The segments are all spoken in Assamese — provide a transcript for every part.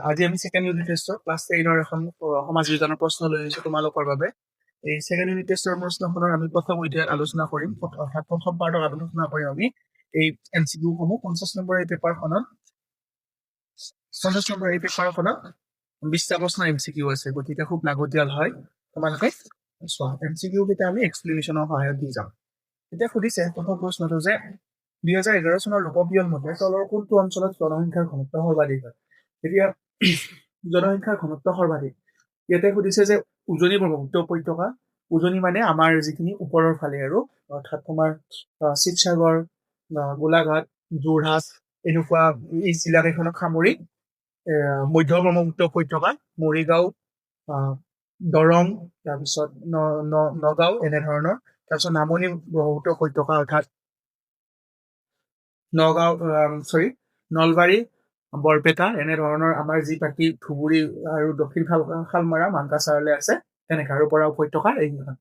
আজি আমি ছেকেণ্ড ইউনিট টেষ্টৰ ক্লাছ 10ৰ এখন সমাজ বিজ্ঞানৰ প্ৰশ্ন লৈ আহিছো তোমালোকৰ বাবে। এই ছেকেণ্ড ইউনিট টেষ্টৰ প্ৰশ্নখনৰ আমি প্ৰথম অধ্যায়ত আলোচনা কৰিম, অৰ্থাৎ প্ৰথম পাৰ্টত আলোচনা কৰিম আমি এই এমচিকিউ সমূহ। 50 নম্বৰ এই পেপাৰখনত, 50 নম্বৰ এই পেপাৰখনত 20টা প্ৰশ্ন এমচিকিউ আছে, গতিকে খুব লাগতিয়াল হয়। তোমালোকে চোৱা, এমচিকিউ কেইটা আমি এক্সপ্লেনেশ্যনৰ সহায়ত দি যাম। এতিয়া সুধিছে প্ৰথম প্ৰশ্নটো যে 2011 চনৰ লোকপিয়ল মতে তলৰ কোনটো অঞ্চলত জনসংখ্যাৰ ঘনত্ব সৰ্বাধিক হয়? এতিয়া জনসংখ্যাৰ ঘনত্ব সৰ্বাধিক ইয়াতে সুধিছে যে উজনি ব্ৰহ্মপুত্ৰ উপত্যকা। উজনি মানে আমাৰ যিখিনি ওপৰৰ ফালে আৰু, অৰ্থাৎ তোমাৰ শিৱসাগৰ, গোলাঘাট, যোৰহাট এনেকুৱা এই জিলা কেইখনক সামৰি, মধ্য ব্ৰহ্মপুত্ৰ উপত্যকা মৰিগাঁও, দৰং, তাৰপিছত নগাঁও এনেধৰণৰ, তাৰপিছত নামনি ব্ৰহ্মপুত্ৰ উপত্যকা অৰ্থাৎ নগাঁও, চৰি, নলবাৰী, বৰপেটা এনেধৰণৰ আমাৰ যি বাকী ধুবুৰী আৰু দক্ষিণ শালমাৰা মানকাচাৰলৈ আছে তেনেকে, আৰু বৰাক উপত্যকা এইকেইখন।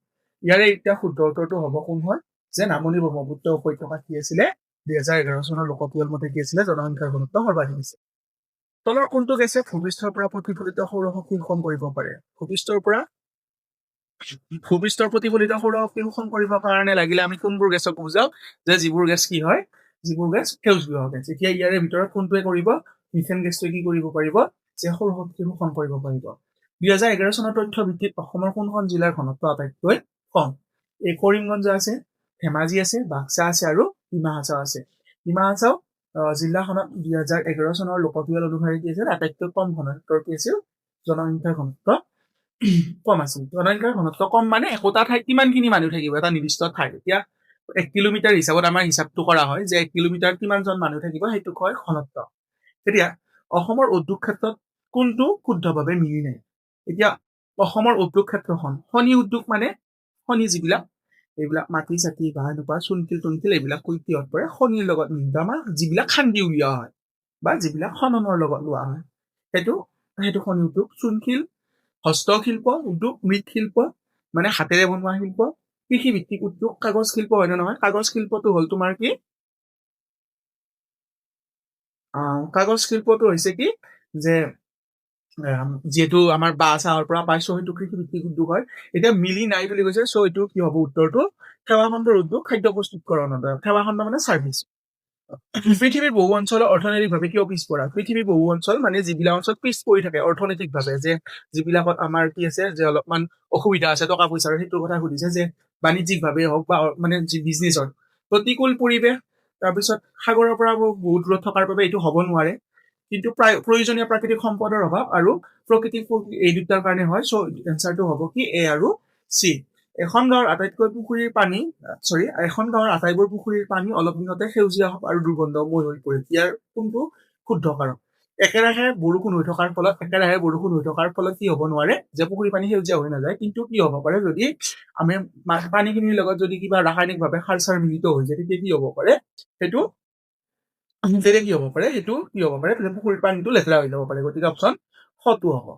ইয়াৰে এতিয়া শুদ্ধ উত্তৰটো হ'ব কোন হয় যে নামনি ব্ৰহ্মপুত্ৰ উপত্যকা কি আছিলে 2011 চনৰ লোকপিয়ল মতে কি আছিলে জনসংখ্যাৰ ঘনত্ব সৰ্বাধিক আছিল। তলৰ কোনটো গেছে ভূপৃষ্ঠৰ পৰা প্ৰতিফলিত সৌৰশক্তি শোষণ কৰিব পাৰে? ভূপৃষ্ঠৰ প্ৰতিফলিত সৌৰশক্তি শোষণ কৰিবৰ কাৰণে লাগিলে আমি কোনবোৰ গেছক বুজাও যে যিবোৰ গেছ কি হয়, যিবোৰ গেছ সেউজগৃহ গেছ। এতিয়া ইয়াৰে ভিতৰত কোনটোৱে কৰিব? মিথেন গেছটোৱে কি কৰিব পাৰিব যে সৌৰশক্তি শোষণ কৰিব পাৰিব। 2011 চনৰ তথ্য ভিত্তিত অসমৰ কোনখন জিলাৰ ঘনত্ব আটাইতকৈ কম? এই কৰিমগঞ্জ আছে, ধেমাজি আছে, বাক্সা আছে আৰু ডিমা হাছাও আছে। ডিমা হাছাও জিলাখনত 2011 চনৰ লোকপিয়ল অনুসৰি কি আছিল আটাইতকৈ কম ঘনত্বৰ কি আছিল জনসংখ্যাৰ ঘনত্ব কম আছিল। জনসংখ্যাৰ ঘনত্ব কম মানে একোটা ঠাইত কিমানখিনি মানুহ থাকিব এটা নিৰ্দিষ্ট ঠাইত। এতিয়া 1 কিলোমিটাৰ হিচাপত আমাৰ হিচাপটো কৰা হয় যে 1 কিলোমিটাৰ কিমানজন মানুহ থাকিব, সেইটো কয় ঘনত্ব। এতিয়া অসমৰ উদ্যোগ ক্ষেত্ৰত কোনটো শুদ্ধভাৱে মিলি নাই? এতিয়া অসমৰ উদ্যোগ ক্ষেত্ৰখন খনি উদ্যোগ মানে খনি যিবিলাক এইবিলাক মাটি চাটি বা এনেকুৱা চূণশিল তুণশিল এইবিলাক কিহত পৰে খনিৰ লগত মিলিত, আমাৰ যিবিলাক খান্দি উলিওৱা হয় বা যিবিলাক খননৰ লগত লোৱা হয় সেইটো খনি উদ্যোগ। চূণশিল, হস্তশিল্প উদ্যোগ, মৃৎশিল্প মানে হাতেৰে বনোৱা শিল্প, কৃষিভিত্তিক উদ্যোগ, কাগজ শিল্প হয় নে নহয়? কাগজ শিল্পটো হ'ল তোমাৰ কি, কাগজ শিল্পটো হৈছে কি যে যিহেতু আমাৰ বাঁহ চাহৰ পৰা পাইছো সেইটো কৃষিভিত্তিক উদ্যোগ হয়। এতিয়া মিলি নাই বুলি কৈছে, চ' এইটো কি হ'ব উত্তৰটো? সেৱা খণ্ডৰ উদ্যোগ, খাদ্য প্ৰস্তুতকৰণৰ সেৱা খণ্ড মানে চাৰ্ভিচ। পৃথিৱীৰ বহু অঞ্চল অৰ্থনৈতিকভাৱে কিয় পিছপৰা? পৃথিৱীৰ বহু অঞ্চল মানে যিবিলাক অঞ্চল পিছ পৰি থাকে অৰ্থনৈতিকভাৱে, যে যিবিলাকত আমাৰ কি আছে যে অলপমান অসুবিধা আছে টকা পইচাৰ, সেইটোৰ কথা সুধিছে যে বাণিজ্যিকভাৱে হওক বা মানে যি বিজনেছৰ প্ৰতিকূল পৰিৱেশ, তাৰপিছত সাগৰৰ পৰা বহুত দূৰত থকাৰ বাবে এইটো হ'ব নোৱাৰে, কিন্তু প্ৰায় প্ৰয়োজনীয় প্ৰাকৃতিক সম্পদৰ অভাৱ আৰু প্ৰকৃতিক এই দুটাৰ কাৰণে হয়। চ' এনচাৰটো হ'ব কি এ আৰু চি। এখন গাঁৱৰ আটাইতকৈ পুখুৰীৰ পানী, চৰি, এখন গাঁৱৰ আটাইবোৰ পুখুৰীৰ পানী অলপ দিনতে সেউজীয়া আৰু দুৰ্গন্ধময় হৈ পৰিল, ইয়াৰ কোনটো শুদ্ধ কাৰণ? একেৰাহে বৰষুণ হৈ থকাৰ ফলত, একেৰাহে বৰষুণ হৈ থকাৰ ফলত কি হ'ব নোৱাৰে যে পুখুৰীৰ পানী সেউজীয়া হৈ নাযায়, কিন্তু কি হ'ব পাৰে যদি আমি পানীখিনিৰ লগত যদি কিবা ৰাসায়নিকভাৱে সাৰ চাৰ মিলিত হৈ যায় তেতিয়া কি হ'ব পাৰে, সেইটো তেতিয়া কি হ'ব পাৰে, সেইটো কি হ'ব পাৰে পুখুৰীৰ পানীটো লেতেৰা হৈ যাব পাৰে। গতিকে অপশ্যন সটো হ'ব।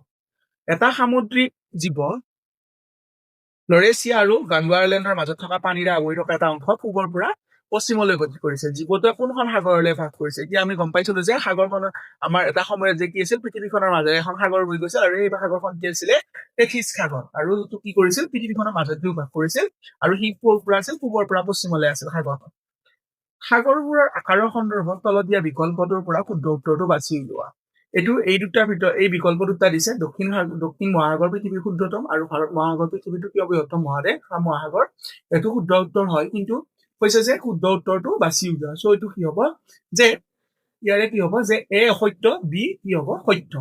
এটা সামুদ্ৰিক জীৱ লৰেছিয়া আৰু গাণ্ডৱাৰলেণ্ডৰ মাজত থকা পানীৰে আৱৰি থকা এটা অংশ পূবৰ পৰা পশ্চিমলৈ গতি কৰিছে, জীৱটোৱে কোনখন সাগৰলৈ ভাগ কৰিছে? এতিয়া আমি গম পাইছিলো যে সাগৰখনৰ আমাৰ এটা সময়ত যে কি আছিল পৃথিৱীখনৰ মাজেৰে এখন সাগৰ বৈ গৈছিল আৰু এই সাগৰখন কি আছিলে টেথিছ সাগৰ, আৰু এইটো কি কৰিছিল পৃথিৱীখনৰ মাজত দিও ভাগ কৰিছিল আৰু সি ক'ৰ পৰা আছিল পূবৰ পৰা পশ্চিমলৈ আছিল সাগৰখন। সাগৰবোৰৰ আকাৰৰ সন্দৰ্ভত তলত দিয়া বিকল্পটোৰ পৰা শুদ্ধ উত্তৰটো বাছি উলিওৱা। এইটো এই দুটাৰ ভিতৰত এই বিকল্প দুটা দিছে, দক্ষিণ মহাসাগৰ পৃথিৱীৰ ক্ষুদ্ৰতম আৰু ভাৰত মহাসাগৰ পৃথিৱীটো কিয় বৃহত্তম মহাদেশ বা মহাসাগৰ, এইটো শুদ্ধ উত্তৰ হয়, কিন্তু কৈছে যে শুদ্ধ উত্তৰটো বাছি উলিওৱা। চ' এইটো কি হ'ব যে ইয়াৰে কি হ'ব যে এ অসত্য, বি কি হ'ব সত্য।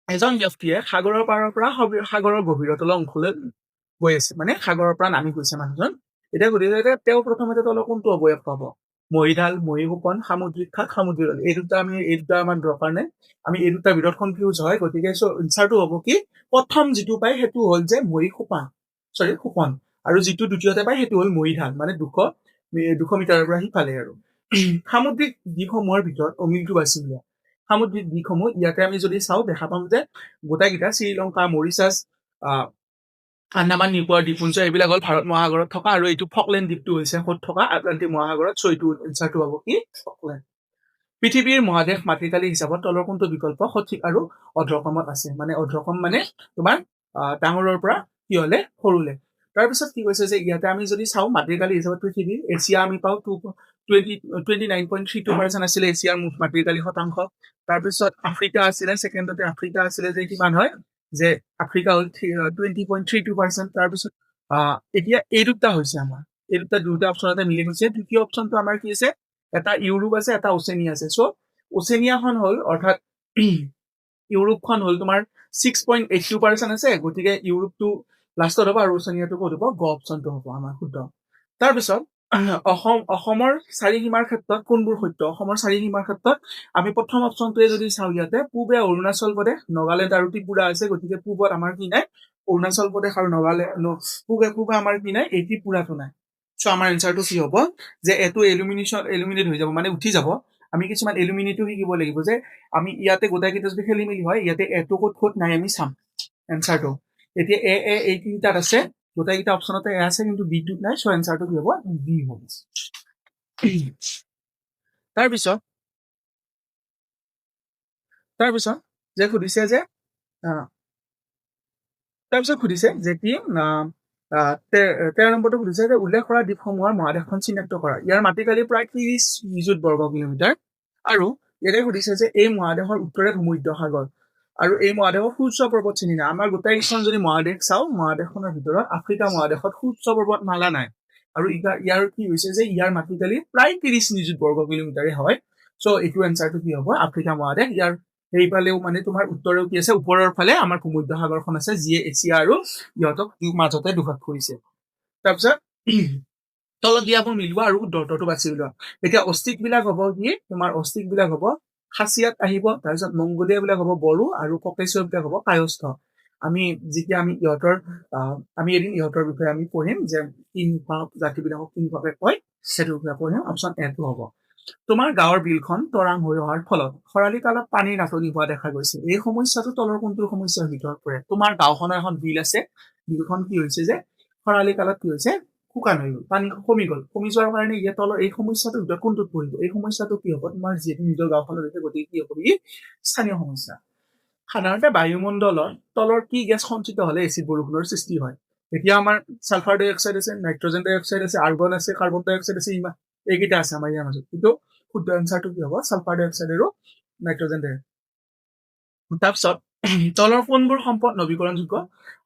এজন ব্যক্তিয়ে সাগৰৰ পাৰৰ পৰা সাগৰৰ গভীৰতল অংশলৈ গৈ আছে, মানে সাগৰৰ পৰা নামি গৈছে মানুহজন। এতিয়া সুধিছে যে তেওঁ প্ৰথমতে তলৰ কোনটো অৱয়ব পাব? মহিঢাল, মহীসোপান, সামুদ্ৰিক খাত, সামুদ্ৰিক অলি। এই দুটা আমি এই দুটা আমাৰ দৰকাৰ নাই, আমি এই দুটাৰ ভিতৰত কনফিউজ হয়। গতিকে এনচাৰটো হ'ব কি প্ৰথম যিটো পায় সেইটো হ'ল যে মহীসোপান, চৰি সোপন, আৰু যিটো দ্বিতীয়তে পায় সেইটো হ'ল মহিঢাল, মানে 200 মিটাৰৰ পৰা সিফালে। আৰু সামুদ্ৰিক দ্বীপসমূহৰ ভিতৰত অমিলটো বাছি উলিওৱা। সামুদ্ৰিক দ্বীপসমূহ ইয়াতে আমি যদি চাওঁ দেখা পাম যে গোটেইকেইটা শ্ৰীলংকা, মৰিচাছ, আন্দামান নিকোবৰ দ্বীপপুঞ্জ এইবিলাক হ'ল ভাৰত মহাসাগৰত থকা, আৰু এইটো ফকলেণ্ড দ্বীপটো হৈছে ক'ত থকা আটলান্টিক মহাসাগৰত। চ' এইটো এনচাৰটো হ'ব কি ফকলেণ্ড। পৃথিৱীৰ মহাদেশ মাটিকালি হিচাপত তলৰ কোনটো বিকল্প সঠিক আৰু অৰ্ধক্ৰমত আছে? মানে অৰ্ধক্ৰম মানে তোমাৰ ডাঙৰৰ পৰা কি হলে সৰুলে। তাৰপিছত কি কৈছে যে ইয়াতে আমি যদি চাওঁ মাটিকালি হিচাপত পৃথিৱীৰ এছিয়া আমি পাওঁ 29.32% আছিলে এছিয়াৰ মুঠ মাটিকালি শতাংশ। তাৰপিছত আফ্ৰিকা আছিলে ছেকেণ্ডতে, আফ্ৰিকা আছিলে যে কিমান হয় যে আফ্ৰিকা হ'ল 20.32%। তাৰপিছত এতিয়া এই দুটা হৈছে আমাৰ, এই দুটা দুটা অপশ্যনতে মিলি গৈছে। দ্বিতীয় অপশ্যনটো আমাৰ কি আছে, এটা ইউৰোপ আছে, এটা ওচেনিয়া আছে। চ' ওচেনিয়াখন হ'ল অৰ্থাৎ ইউৰোপখন হ'ল তোমাৰ 6.82% আছে, গতিকে ইউৰোপটো লাষ্টত হ'ব আৰু ওচেনিয়াটো ক'ত হ'ব, গ অপশ্যনটো হ'ব আমাৰ শুদ্ধ। তাৰপিছত অসমৰ চাৰিসীমাৰ ক্ষেত্ৰত কোনবোৰ সত্য? অসমৰ চাৰিসীমাৰ ক্ষেত্ৰত আমি প্ৰথম অপশ্যনটোৱে যদি চাওঁ, ইয়াতে পূবে অৰুণাচল প্ৰদেশ, নগালেণ্ড আৰু ত্ৰিপুৰা আছে, গতিকে পূবত আমাৰ কি নাই, অৰুণাচল প্ৰদেশ আৰু নগালেণ্ড, পূবে আমাৰ কি নাই, এই ত্ৰিপুৰাটো নাই। চ' আমাৰ এনচাৰটো কি হ'ব যে এইটো এলিমিনেট হৈ যাব, মানে উঠি যাব। আমি কিছুমান এলিমিনেটো শিকিব লাগিব যে আমি ইয়াতে গোটেইকেইটা যদি খেলি মেলি হয়, ইয়াতে এটো ক'ত ক'ত নাই আমি চাম এনচাৰটো। এতিয়া এ এ এই তিনিটাত আছে, গোটেইকেইটা অপশ্যনতে এ আছে, কিন্তু বিটোত নাই। চ' এনচাৰটো কি হ'ব, বি হ'ব। তাৰপিছত যে সুধিছে যে তাৰপিছত সুধিছে যে কি 13 নম্বৰটো সুধিছে যে উল্লেখ কৰা দ্বীপসমূহৰ মহাদেশখন চিনাক্ত কৰা। ইয়াৰ মাটিকালি প্ৰায় 30 নিযুত বৰ্গ কিলোমিটাৰ। আৰু ইয়াতে সুধিছে যে এই মহাদেশৰ উত্তৰে ভূমধ্য সাগৰ আৰু এই মহাদেশৰ সূৰ্য পৰ্বত চিনি নাই। আমাৰ গোটেইকেইখন যদি মহাদেশ চাওঁ, মহাদেশখনৰ ভিতৰত আফ্ৰিকা মহাদেশত সূৰ্য পৰ্বতমালা নাই। আৰু ইয়াৰ কি হৈছে যে ইয়াৰ মাটিকালি প্ৰায় 30 নিযুত বৰ্গ কিলোমিটাৰে হয়। চ' এইটো এনচাৰটো কি হ'ব, আফ্ৰিকা মহাদেশ। ইয়াৰ সেইফালেও মানে তোমাৰ উত্তৰেও কি আছে, ওপৰৰ ফালে আমাৰ ভূমধ্য সাগৰখন আছে, যিয়ে এছিয়া আৰু ইহঁতক মাজতে দুভাগ কৰিছে। তাৰপিছত তলত দিয়াবোৰ মিলোৱা আৰু শুদ্ধ উত্তৰটো বাছি উলিওৱা। এতিয়া অষ্টিক বিলাক হ'ব কি, তোমাৰ অষ্টিক বিলাক হ'ব খাচিয়াত আহিব, তাৰপিছত মংগোলীয়া বিলাক হ'ব বড়ো আৰু ককেচীয় বিলাক হ'ব কায়স্থ। আমি যেতিয়া আমি ইহঁতৰ আমি এদিন ইহঁতৰ বিষয়ে আমি পঢ়িম যে কেনেকুৱা জাতিবিলাকক কেনেকুৱাকে কয়, সেইটোৰ বিষয়ে পঢ়িম। অপশ্যন এটো হ'ব। তোমাৰ গাঁৱৰ বিলখন তৰাং হৈ অহাৰ ফলত খৰালি কালত পানীৰ নাটনি হোৱা দেখা গৈছে। এই সমস্যাটো তলৰ কোনটো সমস্যাৰ ভিতৰত পৰে? তোমাৰ গাঁওখনৰ এখন বিল আছে, বিলখন কি হৈছে যে খৰালি কালত কি হৈছে, শুকান হৈ গ'ল, পানী কমি গ'ল। কমি যোৱাৰ কাৰণে ইয়াৰ তলৰ এই সমস্যাটোৰ ভিতৰত কোনটোত পৰিব? এই সমস্যাটো কি হ'ব, তোমাৰ যিহেতু নিজৰ গাঁওখনত হৈছে, গতিকে কি হ'ব, ই স্থানীয় সমস্যা। সাধাৰণতে বায়ুমণ্ডলৰ তলৰ কি গেছ সঞ্চিত হ'লে এচিড বৰষুণৰ সৃষ্টি হয়? এতিয়া আমাৰ ছালফাৰ ডাই অক্সাইড আছে, নাইট্ৰজেন ডাই অক্সাইড আছে, আৰ্গন আছে, কাৰ্বন ডাই অক্সাইড আছে, ইমান এইকেইটা আছে আমাৰ ইয়াৰ মাজত। কিন্তু শুদ্ধ এনচাৰটো কি হ'ব, ছালফাৰ ডাই অক্সাইড আৰু নাইট্ৰজেন ডাই অক্সাইড। তাৰপিছত তলৰ কোনবোৰ সম্পদ নৱীকৰণযোগ্য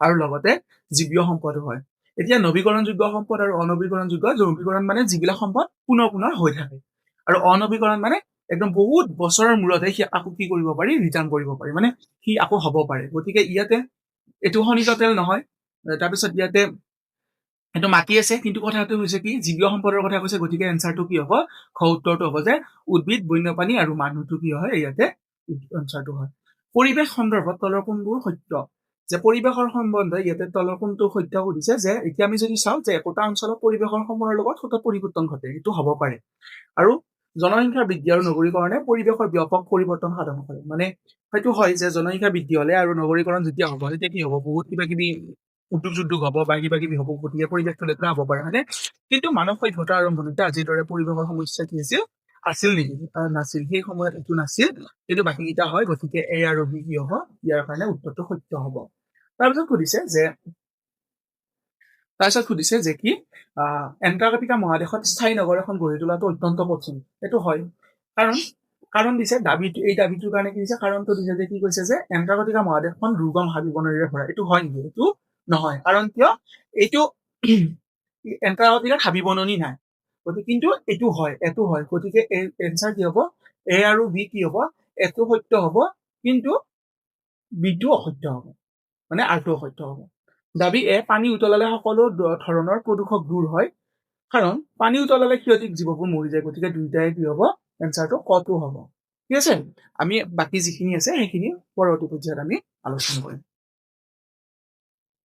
আৰু লগতে জীৱীয় সম্পদো হয়? এতিয়া নৱীকৰণযোগ্য সম্পদ আৰু অনৱীকৰণযোগ্য, নৱীকৰণ মানে যিবিলাক সম্পদ পুনৰ পুনৰ হৈ থাকে, আৰু অনৱীকৰণ মানে একদম বহুত বছৰৰ মূৰতহে সি আকৌ কি কৰিব পাৰি, ৰিটাৰ্ণ কৰিব পাৰি, মানে সি আকৌ হ'ব পাৰে। গতিকে ইয়াতে এইটো খনিজ তেল নহয়। তাৰপিছত ইয়াতে এইটো মাটি আছে, কিন্তু কথাটো হৈছে কি, জীৱীয় সম্পদৰ কথা কৈছে, গতিকে এনচাৰটো কি হ'ব, খ উত্তৰটো হ'ব যে উদ্ভিদ, বন্যপ্ৰাণী আৰু মানুহটো কি হয়, ইয়াতে এনচাৰটো হয়। পৰিৱেশ সন্দৰ্ভত তলৰ কোনবোৰ সত্য? যে পৰিৱেশৰ সম্বন্ধে ইয়াতে তলৰ কোনটো সত্য সুধিছে যে এতিয়া আমি যদি চাওঁ যে একোটা অঞ্চলত পৰিৱেশৰ সময়ৰ লগত সতত পৰিৱৰ্তন ঘটে, এইটো হ'ব পাৰে। আৰু জনসংখ্যা বৃদ্ধি আৰু নগৰীকৰণে পৰিৱেশৰ ব্যাপক পৰিৱৰ্তন সাধন কৰে, মানে হয়তো হয় যে জনসংখ্যা বৃদ্ধি হলে আৰু নগৰীকৰণ যেতিয়া হ'ব তেতিয়া কি হ'ব, বহুত কিবা কিবি উদ্যোগ চুদ্যোগ হ'ব বা কিবা কিবি হ'ব, গতিকে পৰিৱেশটো লেতেৰা হ'ব পাৰে, হয়নে? কিন্তু মানৱ সভ্যতাৰ আৰম্ভণিতে আজিৰ দৰে পৰিৱেশৰ সমস্যা কি আছিল, আছিল নেকি? নাছিল, সেই সময়ত এইটো নাছিল, কিন্তু বাকীকেইটা হয়। গতিকে এ আৰু বি কি হ'ব, ইয়াৰ কাৰণে উত্তৰটো সত্য হ'ব। তাৰপিছত সুধিছে যে কি এণ্টাৰ্কটিকা মহাদেশত স্থায়ী নগৰ এখন গঢ়ি তোলাটো অত্যন্ত কঠিন। এইটো হয়, কাৰণ দিছে দাবীটো, এই দাবীটোৰ কাৰণে কি দিছে, কাৰণটো দিছে যে কি কৈছে যে এণ্টাৰ্কটিকা মহাদেশখন দুৰ্গম হাবি বননিৰে ভৰা। এইটো হয় নেকি? এইটো নহয়। কাৰণ কিয়, এইটো এণ্টাৰ্কটিকাত হাবি বননি নাই, গতিকে কিন্তু এইটো হয়, এইটো হয়। গতিকে এনচাৰ কি হ'ব, এ আৰু বি কি হ'ব, এইটো সত্য হ'ব, কিন্তু বিটো অসত্য হ'ব, মানে আৰটো অসত্য হ'ব। দাবী এ, পানী উতলালে সকলো ধৰণৰ প্ৰদূষক দূৰ হয়, কাৰণ পানী উতলালে ক্ষতিক জীৱবোৰ মৰি যায়। গতিকে দুইটাই কি হ'ব, এনচাৰটো কটো হ'ব। ঠিক আছে, আমি বাকী যিখিনি আছে সেইখিনি পৰৱৰ্তী পৰ্যায়ত আমি আলোচনা কৰিম।